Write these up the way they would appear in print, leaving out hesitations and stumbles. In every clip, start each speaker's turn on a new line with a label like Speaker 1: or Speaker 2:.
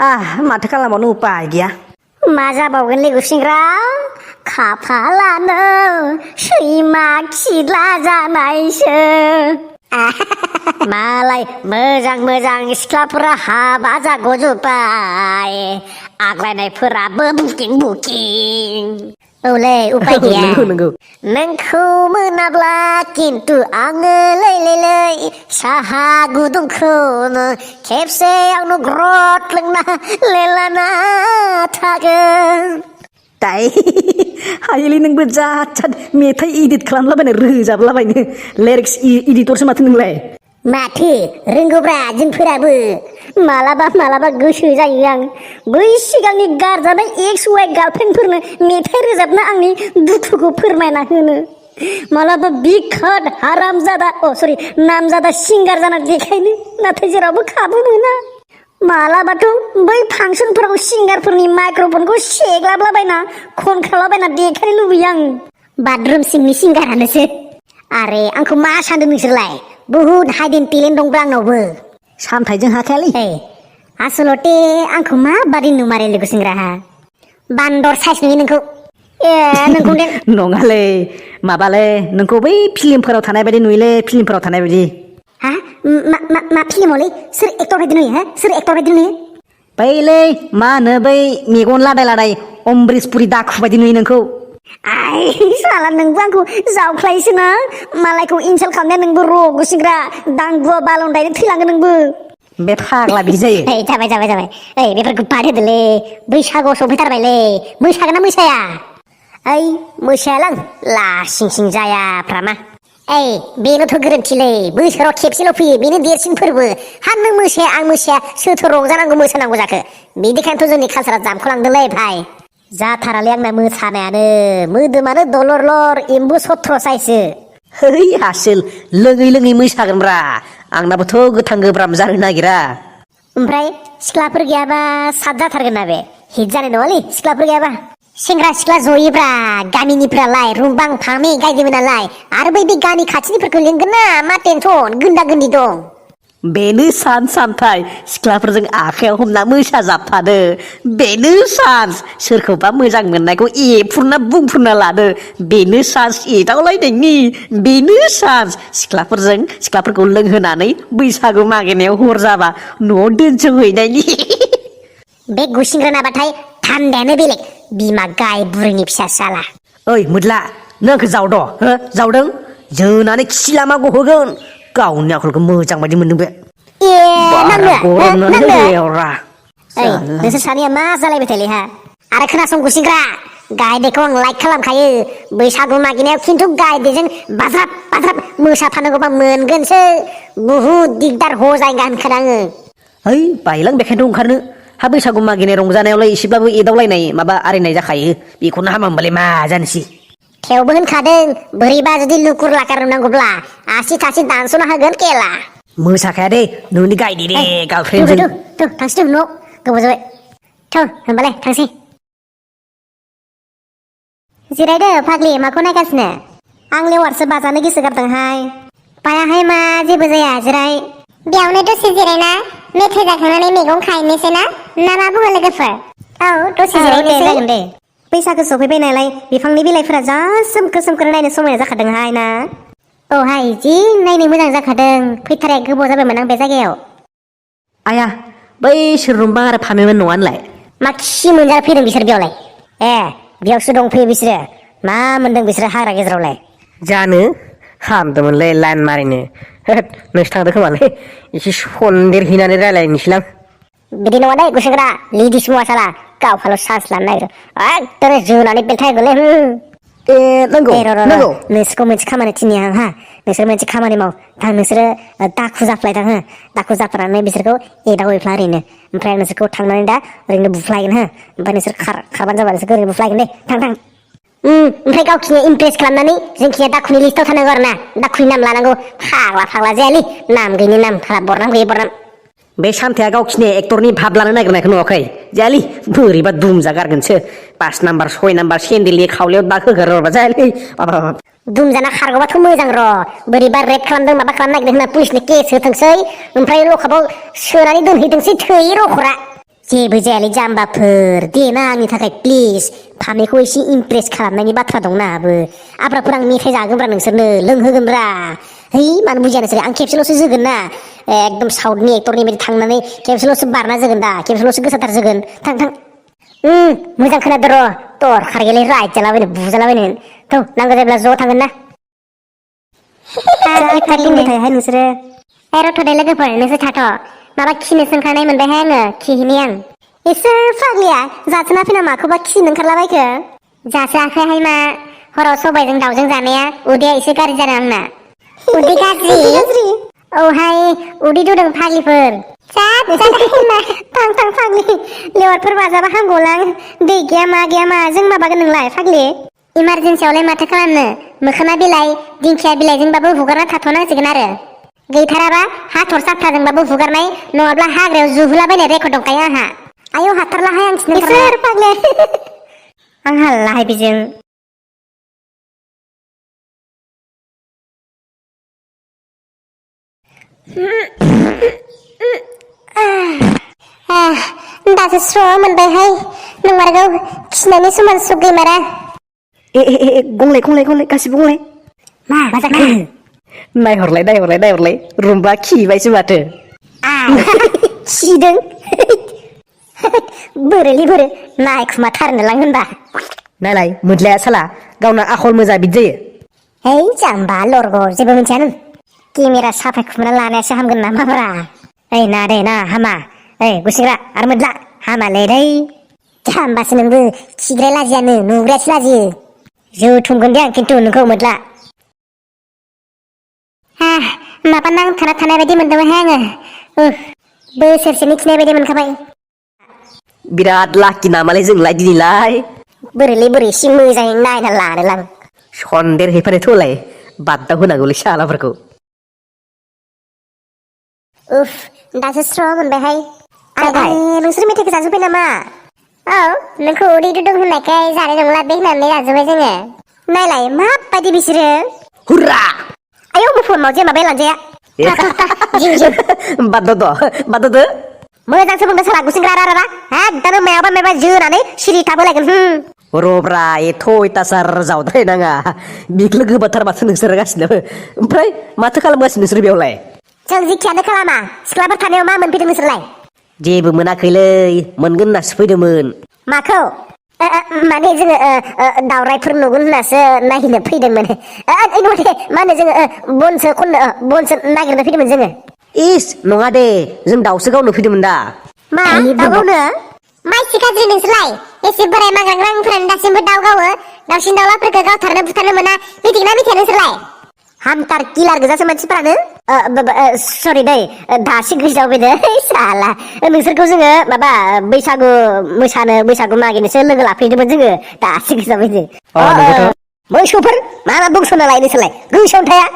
Speaker 1: माथो खालामबावनो उपाय गैया।
Speaker 2: मा जाबावगोनलै गुसेंग्रा खाफालानो सैमा खिला जानायसो। मालाय मोजां मोजां सिख्लाफोरा हाबा जाग'जोब्बाय आग्लायनायफोराबो बुकिं बुकिं। औलै उपाय गैया।
Speaker 1: नंगौ
Speaker 2: नोंखौ मोनाब्ला खिन्थु आङो लै साहा गुदुंखौनो खेबसेयावनो ग्रद लोंना लेलाना थागोन।
Speaker 1: दाय हायोलै नोंबो जाद मेथाइ इदिट खालामलाबायनो रोजाबलाबायनो लिरिक्स इडिटरसो माथो नोंलाय।
Speaker 2: माथो रोंगौब्रा जोंफोराबो मालाबा गोसो जायो आं बै सिगांनि गारजानाय एक्स वाइ गार्लफ्रेन्डफोरनो मेथाइ रोजाबना आंनि दुखुखौ फोरमायना होनो। मालाबा बिखाट हारामजादा नामजादा सिंगार जाना देखायनो, नाथाय जेरावबो खाबु मोना। मालाबाथ' बै फांसनफोराव सिंगारफोरनि माइक्र'फनखौ सेग्लाबलाबायना खनख्रालाबायना देखायनो लुबैयो आं। बाथरुम सिंनि सिंगारानोसो। आरे आंखौ मा सानदों नोंसोरलाय? बुहुद हाइडेन टेलेन्ट दंब्रा आंनावबो।
Speaker 1: सामथाइजों हाखायालै।
Speaker 2: आसलते आंखौ माबादि नुमारो लोगो सेंग्राहा बान्दर साइस नुयो नोंखौ। नोंखौ देन
Speaker 1: नङालै माबालै नोंखौ बै फिल्मफोराव थानाय बायदि नुयोलै, फिल्मफोराव थानाय बायदि।
Speaker 2: हा मा फिल्मावलै सोर एक्टर बायदि नुयो? सोर एक्टर बायदि नुयो?
Speaker 1: बैलै मा होनो बै मेगन लादाय अमब्रिस पुरि दाखु बायदि नुयो नोंखौ।
Speaker 2: साला नोंबो आंखौ जावख्लायोसो ना? मालायखौ इनसाल्ट खालामनाया नोंबो र' गुसेंग्रा दांगुवा बालनदायनो थैलांगोन नोंबो।
Speaker 1: बे फाग्ला बिदि जायो।
Speaker 2: जाबाय बेफोरखौ बाद होदोलै, बैसागुआव सफैथारबायलै। मोसागोन ना मोसाया? मोसायालां लासिं सिं जायाफ्रा मा। बेनोथ' गोरोन्थिलै, बोसोराव खेबसेल' फैयो, बेनो देरसिन फोरबो। नों मोसाया आं मोसाया सोरथो रंजानांगौ मोसानांगौ जाखो? बिदिखायनोथ' जोंनि कालसारा जामख'लांदोंलै भाइ। जाथारालै आंना मोसानायानो, मोदोमानो दलर एम्बु सत्र साइसो।
Speaker 1: आसोल लोङै मोसागोनब्रा, आंनाबोथ' गोथां गोब्राम जानो नागिरा।
Speaker 2: ओमफ्राय सिख्लाफोर गैयाबा साद जाथारगोन ना बे? हिट जानाय नङालै सिख्लाफोर गैयाबा। सेंग्रा सिख्ला जयोब्रा, गामिनिफ्रालाय रुंबां फामि गायदोंमोन नालाय, आरो बै गामि खाथिनिफोरखौ लिंगोन ना, मा टेनसन गोन्दा गोन्दि दं।
Speaker 1: बेनो चान्स सामथाइ, सिख्लाफोरजों आखाइयाव हमना मोसाजाबफादो। बेनो चान्स, सोरखौबा मोजां मोननायखौ एफ्रुना बुंफ्रुना लादो। बेनो चान्स एदावलायनायनि, बेनो चान्स सिख्लाफोरखौ लोंहोनानै बैसागु मागिनायाव हर जाबा न'आव दोनसोहैनायनि।
Speaker 2: बे गुसिंग्रा नाबाथाय थान्दायानो बेलेग, बिमा गाय बुरैनि फिसा साला।
Speaker 1: ओइ मोदला, नों आंखौ जावद' जावदों? जोनानै खि लामा गहोगोन। गावनि आखलखौ मोजां बायदि मोनदों बे। बारा गरमनानै लेवरा।
Speaker 2: नोंसोर सानैया मा जालायबाय थायोलै हा? आरो खोनासं गुसिंग्रा, गायदेखौ आं लाइक खालामखायो। बैसागु मागिनायाव खिन्थु गायदेजों बाज्राब मोसाफानांगौबा मोनगोनसो। बुहुद दिगदार हजायगा होनखादों आङो।
Speaker 1: बायलां बेखायनोथ' ओंखारनो। बैसागु मागिनाय रंजानायावलाय एसेब्लाबो एदावलायनाय माबा आरिनाय जाखायो, बेखौनो हामा मोनबालाय मा जानोसै।
Speaker 2: थेवबो होनखादों, बोरैबा जुदि लुकुर लाखार नुनांगौब्ला आसि थासि दानस'ना होगोन केला।
Speaker 1: मोसाखाया दे नोंनि गायदे दे गार्लफ्रेन्डजों।
Speaker 2: थांसै न' गोबाव जाबाय। होनबालाय थांसै। जिरायदो फाग्लि, माखौ नायगासिनो? आं लेवारसो बाजानो गोसो गारदोंहाय। बायाहाय मा जेबो जाया, जिराय। बेयावनो दसे जिरायना मेथाइ जाखांनानै मैगं खाहैनोसै ना मा बुङो लोगोफोर? दसे जिरायनोसै। जागोन दे। बैसागो सफैबाय नालाय बिफांनि बिलाइफोरा जा सोमखोर नायनो समायना जाखादोंहाय ना? जि नायनो मोजां जाखादों। फैथारनाया गोबाव जाबायमोन आं बे जायगायाव।
Speaker 1: आया, बै रुंबां आरो फामेमोन नङा होनलाय?
Speaker 2: मा खि मोनजा फैदों बिसोर बेयावलाय? बेयावसो दंफैयो बिसोरो। मा मोनदों बिसोरो हाग्रा गेजेरावलाय?
Speaker 1: जानो हामदोंमोनलै लाइन मारिनो। नोंसो थांदो खोमालै, एसे सन्देरहैनानै रायलायनोसैलां।
Speaker 2: बिदि नङा दे गुसेंग्रा, लेडिस मुवा साला गावहाल' चान्स लानो नागिरो। एकदम जोनानै बेलथाय होगोनलै।
Speaker 1: नंगौ
Speaker 2: नोंसोरखौ मोनसे खामानि थिननि आं हा। नोंसोर मोनसे खामानि माव। नोंसोरो दाखु जाफ्लायदां हो। दाखु जाफ्लानानै बिसोरखौ एदावहैफ्ला ओरैनो। ओमफ्राय नोंसोरखौ थांनानै दा ओरैनो बुफ्लायगोन हो। ओमफ्राय नोंसोर खारबानो जाबाय, नोंसोरखौ ओरैनो बुफ्लायगोन दे। थां। ओमफ्राय गावखिनिया इमप्रेस खालामनानै जोंखिया दाखुनि लिस्टआव थानांगौ आरो ना। दाखुनि नाम लानांगौ। फाग्ला जायालै, नाम गैयिनि नाम, बरनाम गैयै बरनाम।
Speaker 1: बे सामथाया गावखिनि एक्टरनि भाब लानो नागिरनायखौ नुवाखै? जायालै, बोरैबा दुमजा गारगोनसो। 5 नाम्बार 6 नाम्बार सेन्देलनि खावलायाव दाग होगारहरबा जायालै।
Speaker 2: दुमजाना खारगौबाथ' मोजां र'। बोरैबा रेप खालामदों माबा खालामनो नागिरदों होनना पुलिसनि केस होथोंसै। ओमफ्राय लकआपआव सोनानै दोनहैथोंसै थै रख'रा। जेबो जायालै जाम्बाफोर देना आंनि थाखाय प्लिज फामेखौ एसे इमप्रेस खालामनायनि बाथ्रा दं नाबो आब्राफोर आं मेथाइ जागोनब्रा नोंसोरनो लोंहोगोनब्रा है मानो बुजिया नोंसोर आं खेबसेल'सो जोगोन ना एकदम साउथनि एक्टरनि बायदि थांनानै खेबसेल'सो बारना जोगोन दा खेबसेल'सो गोसाथार जोगोन थां मोजां खोनादों र' दर खारगेलै राइट जालाबायनो बुजालाबायनो थौ नांगौ जायोब्ला ज' थांगोन ना थाहाय नोंसोरो रथ'दे लोगोफोर नोंसोर थाथ' माबा खिनो सोंखानाय मोनबायहाय आङो खिहैनि आं इसोर फाग्लिया जाथोना फैना माखौबा खिनो ओंखारलाबायखो जाथोआखैहाय मा हराव सबायजों दाउजों जानाया उदैया एसे गाज्रि जादों आंना उदै गाज्रि औहाय उदै दुदों फाग्लिफोर थां फाग्लि लेवारफोर बाजाबा हामगौलां दै गैया मा जों माबागोन नोंलाय फाग्लि इमारजेन्सियावलाय माथो खालामनो मोखोना बिलाइ दिंखिया बिलाइजोंबाबो हुगारना थाथ'नांसिगोन आरो गैथाराबा हाथर साफ्राजोंबाबो हुगारनाय नङाब्ला हाग्रायाव जुहुलाबायनाय रेकर्ड दंखायो आंहा आयौ हाथारलाहाय आं खिनो ओंखारला फाग्लि आं हालाहाय बेजों दासो स्र' मोनबायहाय नंमारगौ खिनायनि समान सुख गैमारा
Speaker 1: गंलाय गासिबो गंलाय
Speaker 2: मा जाखो
Speaker 1: नायहरलाय रुमबा खिबायसो माथो
Speaker 2: खिदों बोरोलै नायखुमाथारनोलां होनबा
Speaker 1: नायलाय मोदलाया साला गावना आखल मोजां बिदि जायो
Speaker 2: है जाम्बा लरग जेबो मिथिया नों केमेरा साफाय खुमना लानायासो हामगोन नामाब्रा ओइ ना दे ना हामा ओइ गुसिंग्रा आरो मोदला हामालै दै जाम्बासो नोंबो खिग्राय लाजियानो नुग्रायासो लाजियो जोथुमगोन दे आं खिन्थु नोंखौ मोदला माबा नांथाना थानाय बायदि मोनदोंहाय आङो बोसोरसेनि खिनाय बायदि मोनखाबाय
Speaker 1: बिराद लाखि नामालै जोंलाय दिनैलाय
Speaker 2: बोरै एसे मोजाङै नायना लानोलां
Speaker 1: सन्देर हैफानाय थ'लाय बाददाव होनांगौलै सालाफोरखौ
Speaker 2: दासो स्र' मोनबायहाय नोंसोर मेथाइखौ जाजोब्बाय नामा औ नोंखौ उदै दुदों होननायखाय जानाय नंला बे होननानै जाजोब्बाय जोङो नायलाय माबायदि बिसोरो
Speaker 1: हुर्रा
Speaker 2: आयौ फन मावजे माबाया लांजाया
Speaker 1: बाददाव
Speaker 2: मोजांसो बुंदों साला गुसिंग्रा रारा एकदम मायाबा जोनानै सिरि थाबोलायगोन
Speaker 1: रब्रा एथ' अयथासार जावद्राय नाङा बिखलो गोबाथार माथो नोंसोर गासिनोबो ओमफ्राय माथो खालामगासिनो नोंसोर बेयावलाय
Speaker 2: जों जिखियानो खालामा सिख्लाफोर थानायाव मा मोनफैदों नोंसोरलाय
Speaker 1: जेबो मोनाखैलै मोनगोन होननासो फैदोंमोन
Speaker 2: माखौ माने जोङो दावरायफोर नुगोन होननासो नायनो फैदोंमोन मा होनो जोङो बनसो नागिरनो फैदोंमोन जोङो
Speaker 1: इस नङा दे जों दाउसो गावनो फैदोंमोन दा
Speaker 2: मा दाउ गावनो माइसि गाज्रि नोंसोरलाय एसे बोराय माग्रांफोरानो दासिमबो दाउ गावो दाउसिन दाउलाफोरखौ गावथारनो बुथारनो मोना मिथिगोना मिथिया नोंसोरलाय हामथार किलार गोजासो मानसिफोरानो सरि दै दासो गोसोआव फैदो साला नोंसोरखौ जोङो माबा बैसागु मागिनोसो लोगो लाफैदोंमोन जोङो दासो गोसोआव फैदो मोसौफोर मा बुंस'ना लायो नोंसोरलाय गोसोआवनो थाया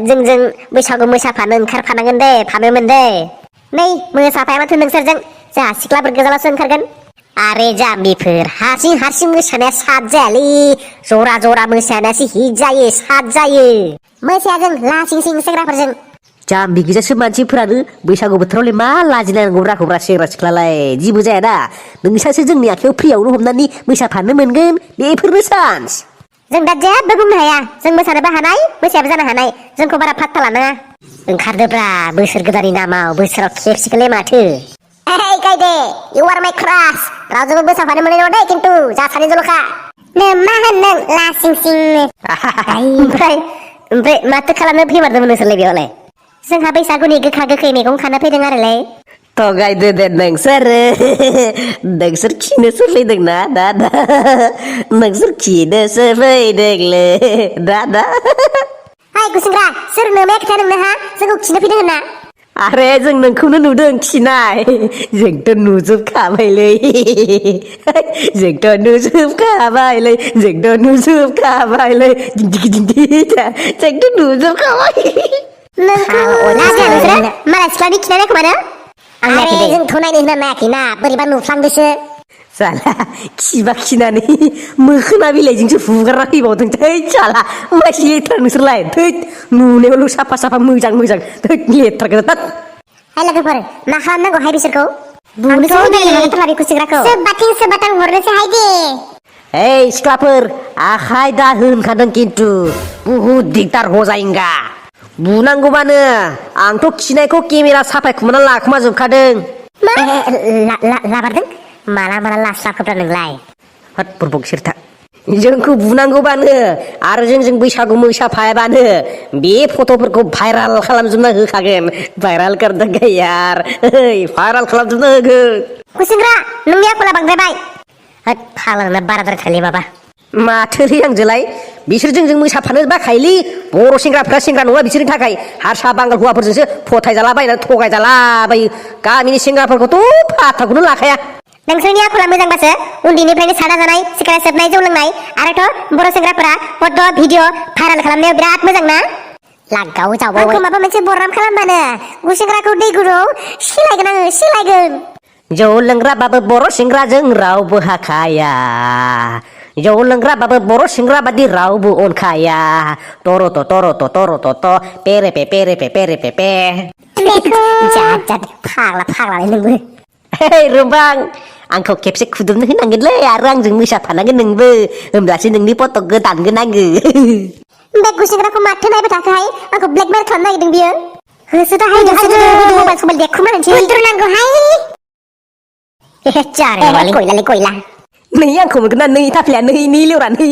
Speaker 2: जोंजों बैसागु मोसाफानो ओंखारफानांगोन दे फानोमोन दे नै मोसाफाया माथो नोंसोरजों जोंहा सिख्लाफोर गोजालासो ओंखारगोन आरे जाम्बिफोर हारसिं मोसानाया साद जायालै जरा मोसानायासो हिट जायो साद जायो मोसाया जों लासिं सिं सेंग्राफोरजों
Speaker 1: जाम्बि गोजासो मानसिफोरानो बैसागु बोथोरावलाय मा लाजिनांगौ राखौब्रा सेंग्रा सिख्लालाय जेबो जाया दा नोंसासो जोंनि आखायाव फ्रियावनो हमनानै मोसाफानो मोनगोन बेफोरनो चान्स
Speaker 2: जों दा जेबो बुंनो हाया जों मोसानोबो हानाय मोसायाबो जानो हानाय जोंखौ बारा फात्ता लानाङा ओंखारदोब्रा बोसोर गोदाननि नामाव बोसोराव खेबसेखौलाय माथो गायदे इउ आर माइ क्रास रावजोंबो मोसाफानो मोननाय नङा दे खिन्थु जा सानैजोंल'खा मा होनदों लासिं सिंनो ओमफ्राय माथो खालामनो फैमारदोंमोन नोंसोरलाय बेयावलाय जोंहा बैसागुनि गोखा गोखै मैगं खानो फैदों आरोलाय
Speaker 1: थगायदो दे नोंसोर खिनोसो फैदोंना दा नोंसोर खिनोसो फैदोंलै दा
Speaker 2: हाय गुसिंग्रा सोर नोमाया खोथा नोंनोहा जोंखौ खिनो फैदों होनना
Speaker 1: आरे जों नोंखौनो नुदों खिनाय जोंथ' नुजोबखाबायलै जोंथ' नुजोबखाबाय
Speaker 2: नोंखौ लाजिया नोंसोरो मालाय सिख्लानि खिनाय नायखोमानो आरे जोंथ' नायनो होनना नायाखैना बोरैबा नुफ्लांदोसो
Speaker 1: साला खिबा खिनानै मोखोना बिलाइजोंसो हुगारना फैबावदों थै साला मानसि लेथ्रा नोंसोरलाय थै नुनायावल' साफा मोजां थै लेथ्रा गोजा
Speaker 2: हाय लोगोफोर मा खालामनांगौहाय बिसोरखौ बुनोसो होदों बे खुसिग्राखौ सोबाथिं हरनोसै हाय दे
Speaker 1: ओइ सिख्लाफोर आखाय दा होनखादों खिन्थु बुहुद दिगदार हजायंगा बुनांगौबानो आंथ' खिनायखौ केमेरा साफायखुमाना लाखुमाजोबखादों
Speaker 2: लाबारदों माला लास्लाबखोब्रा नोंलाय
Speaker 1: हट बुरबक सेरथा जोंखौ बुनांगौबानो आरो जों बैसागु मोसाफायाबानो बे फट'फोरखौ भाइराल खालामजोबना होखागोन भाइराल करदों यार भाइराल खालामजोबना होगोन
Speaker 2: खुसिग्रा नोंनि आखला बांद्रायबाय होद फालांना बाराद्राय थारलै माबा
Speaker 1: माथोलै आंजोलाय बिसोर जों मोसाफानो बाखायोलै बर' सेंग्राफ्रा सेंग्रा नङा बिसोरनि थाखाय हारसा बांगाल हौवाफोरजोंसो फथायजालाबायना थगायजालाबायो गामिनि सेंग्राफोरखौथ' फाथाखौनो लाखाया
Speaker 2: नोंसोरनि आखला मोजांबासो उन्दैनिफ्रायनो सादा जानाय सिगारेट सोबनाय जौ लोंनाय आरोथ' बर' सेंग्राफोरा फट' भिडिअ भाइराल खालामनायाव बिराद मोजां ना लागाव जाबाव आंखौ माबा मोनसे बरनाम खालामबानो गुसेंग्राखौ दै गुदुङाव सिलायगोन आङो सिलायगोन
Speaker 1: जौ लोंग्राबाबो बर' सेंग्राजों रावबो हाखाया जौ लोंग्राबाबो बर' सेंग्रा बादि रावबो अनखाया टरट' पेरे पे
Speaker 2: जाद फाग्ला नोंबो
Speaker 1: रुबां आंखौ खेबसे खुदुमनो होनांगोनलै आरो आंजों मोसाफानांगोन नोंबो होमब्लासो नोंनि फट'खौ दानगोन आङो
Speaker 2: बे गुसेंग्राखौ माथो नायबाय थाखोहाय आंखौ ब्लेकमेल खालामनो नागिरदों बियो होसोदाहाय मबाइल देखुमानोसै उन्दुनांगौहाय जारे कयला
Speaker 1: नै आंखौ मोनगोन ना नै थाफ्लाया नै लेवरा नै